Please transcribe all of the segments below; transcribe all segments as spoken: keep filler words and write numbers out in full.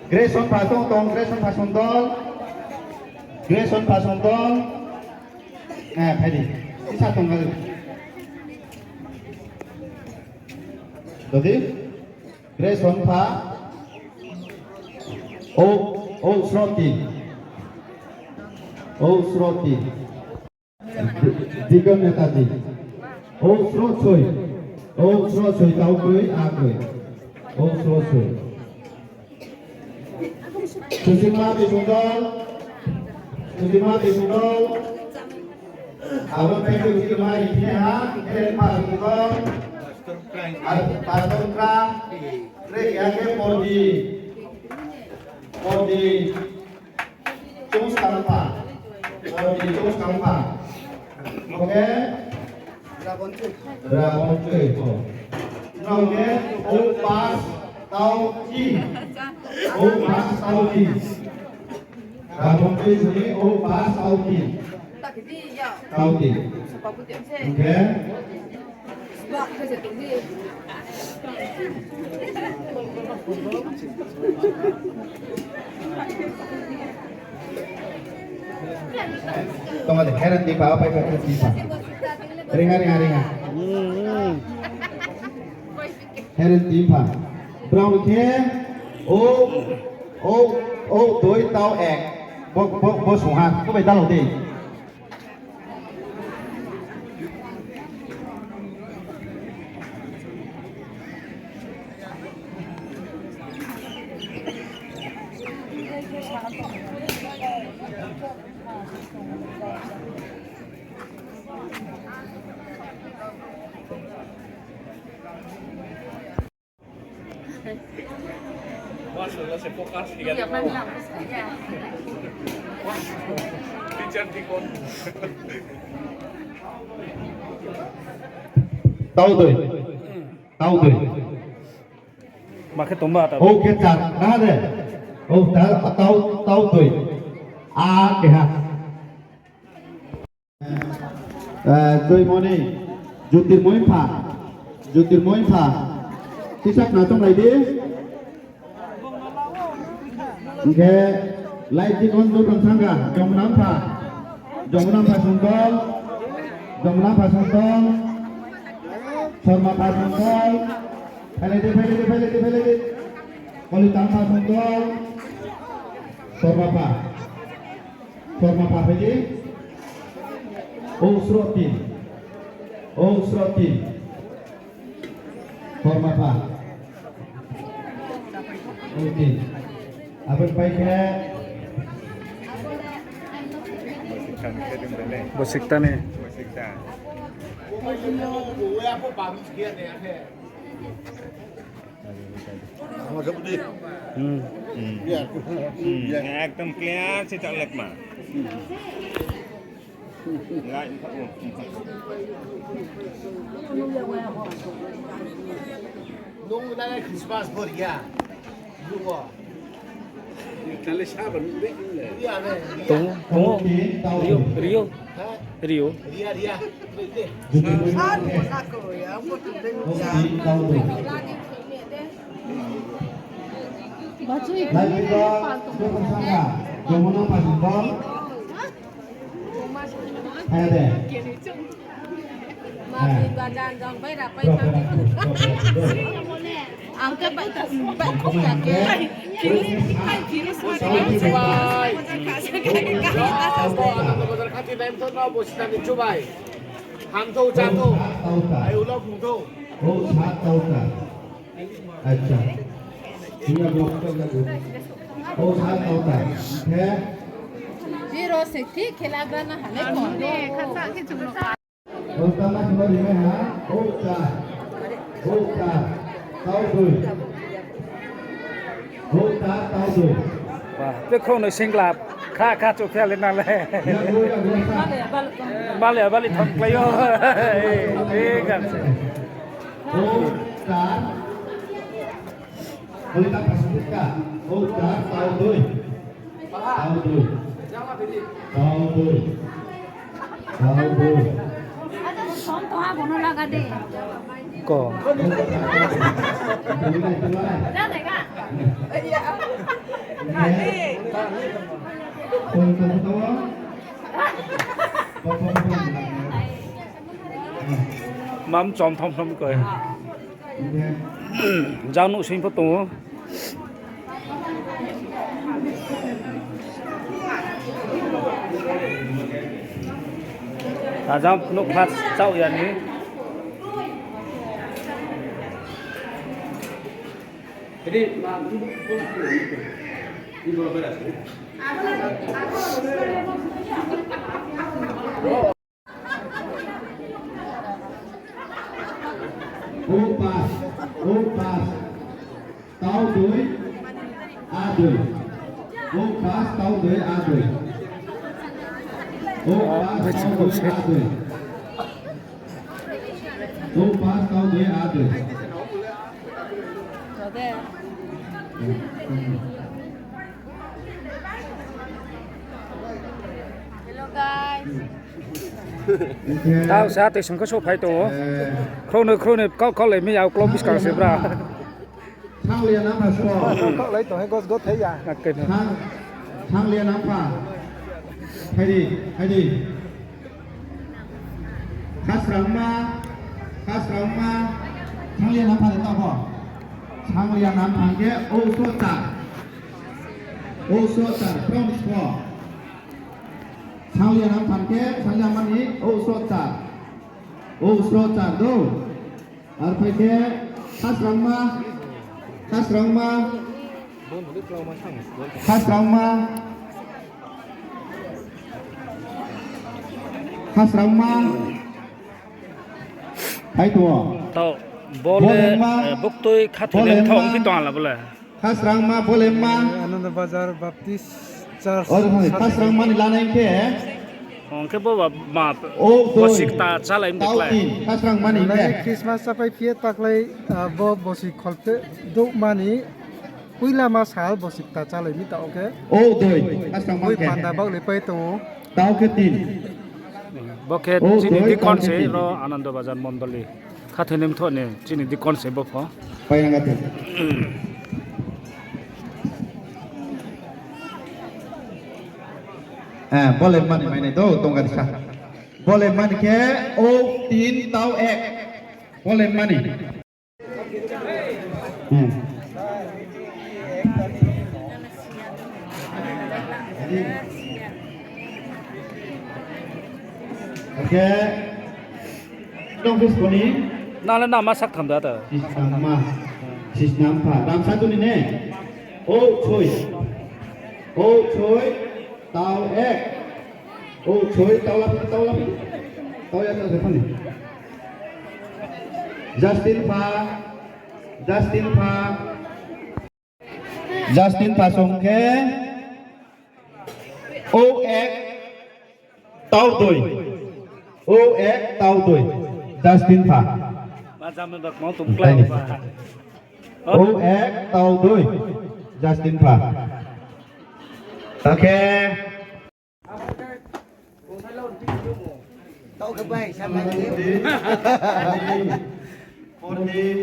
Grayson pha tong tong, Grayson pha sung dol. Grayson pha sung dol. Eh, phai di. Isa tong kha. Dodi? Grayson pha. O, o, sroti. O, sroti. Dikon Netaji. O, srosoi. O, srosoi, tau kroi, a kroi. O, srosoi. Susima Bisungdol. Susima Bisungdol. Abo khe Susima Ikiha, Krenpa Bisungdol. Ar Pastor Kra. Re ya khe Pordi. Pordi. Chungskangpha. Pordi Chungskangpha. Oke. Rabon Tui. Oke. O pas tau tin. O pas tau tin. Rabon Tui sini o pas tau tin. Tau tin. Oke. Tongma de, Heren Timpa, apa itu Heren Timpa. Ringa, ringa, ringa. Heren Timpa. Brao khe, o, o, o, doi tau ek. Bo, bo, bo sungha, ko bai dalao de. Tau doi. Tau doi. Ma khe tongba ta. O khe char. Naha de. O ta, tau, tau doi. A keha. Eh, Joymoni, Jyotirmoy pha, Jyotirmoy pha. Tisa khna tonglai di. Hingkhe, lai di kon dur tong sangka, Jomuna pha, Jomuna pha sungtong, Jomuna pha sungtong, Sorma pha sungtong, phailai di, phailai di, phailai di, phailai di. Kolitam pha sungtong, Sorma pha. Sorma pha phai di. O sroh tin. O sroh tin. Sorma pha. O tin. Abo ni pai khe. Bo sikta ni. Hmm. Hmm. Ekdom clear se chak lekma. Nung nai Christmas bo ria. Nung o. Tongo, tongo. Rio, rio. Rio. Ang khe bai, bai khong ya khe. Chubai. Abo Ananda Bazar khati naimtho no bo sitani chubai. Hamtho, chathou. Ai ulo phungtho. Acha. Tingya block to lagu. O sa tau ta. He? Biro se thi khela bana hale ko. Bostana khna ri mai ha. O ta. O ta. Tau dui. O ta, tau dui. Ba, te khro no singla. Kha, kha, chu phia le na le. Ya, ya, ya, ya. Bale, bale, thang klai yo. Eh, eh, gan se. O ta. Boleh tak kasih buka? O ta, tau dui. Tau dui. Tau dui. Ko. Mam chom thom thom ko. Jang nuh sing pho tong ou. Ajang nuh kha chaoh ya ni. O pas, o pas, tau doi, a doi. O pas, tau doi, a doi. O pas, tau doi, a doi. O pas, tau doi, a doi. Hello guys. Tao sa tei sung khe souhphai tong ou. Khrouhnoi khrouhnoi kau kau lai mi ya, uklok buskang se bra. Thanglia nang pha sbo. Kau kau lai tong hai gos got thai ya. Thang, thanglia nang pha. Phai di, phai di. Khasrangma, khasrangma. Thanglia nang pha de tao pho. Thanglia nang pha khe o so char. O so char, promise pho. Thanglia nang pha khe, thanglia mani, o so char. O so char do. Ar phai khe khasrangma, khasrangma, khasrangma, khasrangma. Hai to. Tao, bo le, Bolemma, eh, buktui khathoi ni tong phi tong hala bo le. Khasrangma, Bolemma. Ananda Bazar Baptist Church. Khasrangma ni lanai khe. Ong khe bo ba ma, o doi, bosikta chálai mi tao klái. Tin, khasrangma ni khe. Christmas chápai phi ye taklái, ah, bo bosik kholpheh douhma ni poila ma sal bosikta chálai mi tao khe. O doi, khasrangma khe. Panda baoh le pai tong ou. Tao khe tin. Bo khe chini dikon se ro Ananda Bazar Mondoli. Khathoi ni mthoh ni chini dikon se bo pho. Pai nang khe. Eh, Bolemma ni mai nai do, tong kha di sa. Bolemma ni khe o tin tao ek. Bolemma ni. Hmm. Oke. Nung bis koni? Nang le nama sak tham da ta? Sisnam ma. Sisnam pha. Ram sa tu ni ne? O choi. O choi. Tao ek. O choi. Tao lap, tao lap. Tao ya, tao ya, tao ni. Justin pha. Justin pha. Justin pha song khe. O ek tau doi. O ek tau doi. Justin pha. O ek tau doi. Justin pha. Oke. Tau khe bai, sama ni. Fourteen,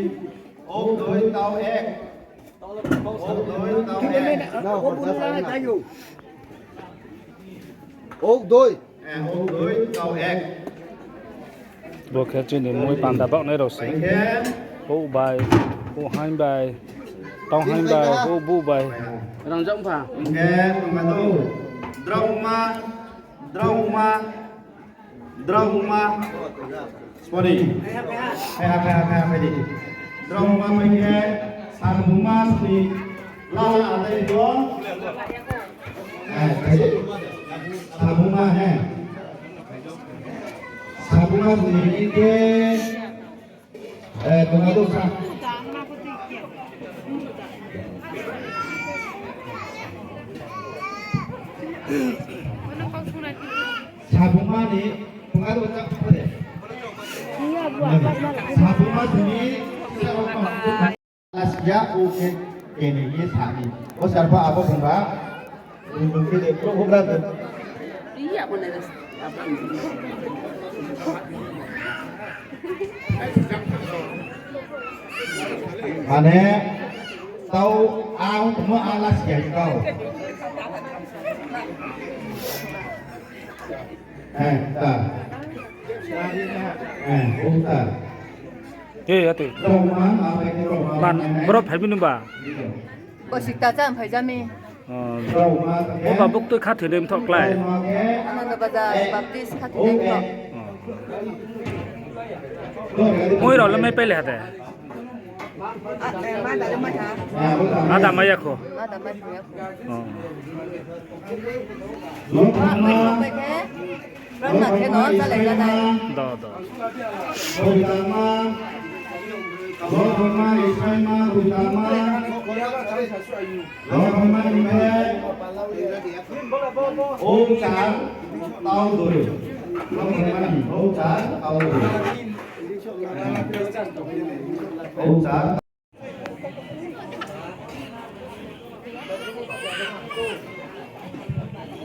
ok doi, tau ek. Ok doi, tau ek. Ok doi. Eh, ok doi, tau ek. Bo khe chini moi panda baohnai rao se. Bai khe. Houh bai, houh haing bai, tau haing bai, houh buh bai. Rangjak mpha. Hing khe tongma tong. Drao huma, drao huma. Drao huma. Sponi. Phai ha, phai ha, phai ha, phai di. Drao huma phai khe, sabuma sni lala adai do. Eh, phai di. Sabuma, he. Sabuma sni hing khe. Eh, tongma dou sa. Sabuma ni, tongma dou sa. Sabuma sni, Asia, o khe, keni ye sani. O sarpa abo tongba. Bung khe de, pro program de. Mane, tau ang mo ang last ya kau. Eh, ta. Eh, ong ta. Tei, ya tei. Rao ma, apa ke rao ma, Man, mane? Boro phai mi nung ba? Bo sikta cha phai jami. Oh. Rao ma ke. Bo ba buk tui kha thoi le mthoh klái. Ananda Bazar Baptist kha thoi le mthoh. Oh. Moi rao le mai pai le ha de? A, eh, ma da le mai ha. Ada mai ya kho. Ada mai ya kho. Oh. Mai khe. Rana khe no, chalai janai. Do, do.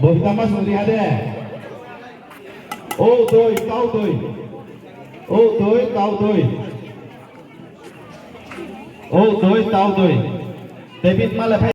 Bo tama sung di ha de. O doi, tau doi. O doi, tau doi. O doi, tau doi. David ma le phai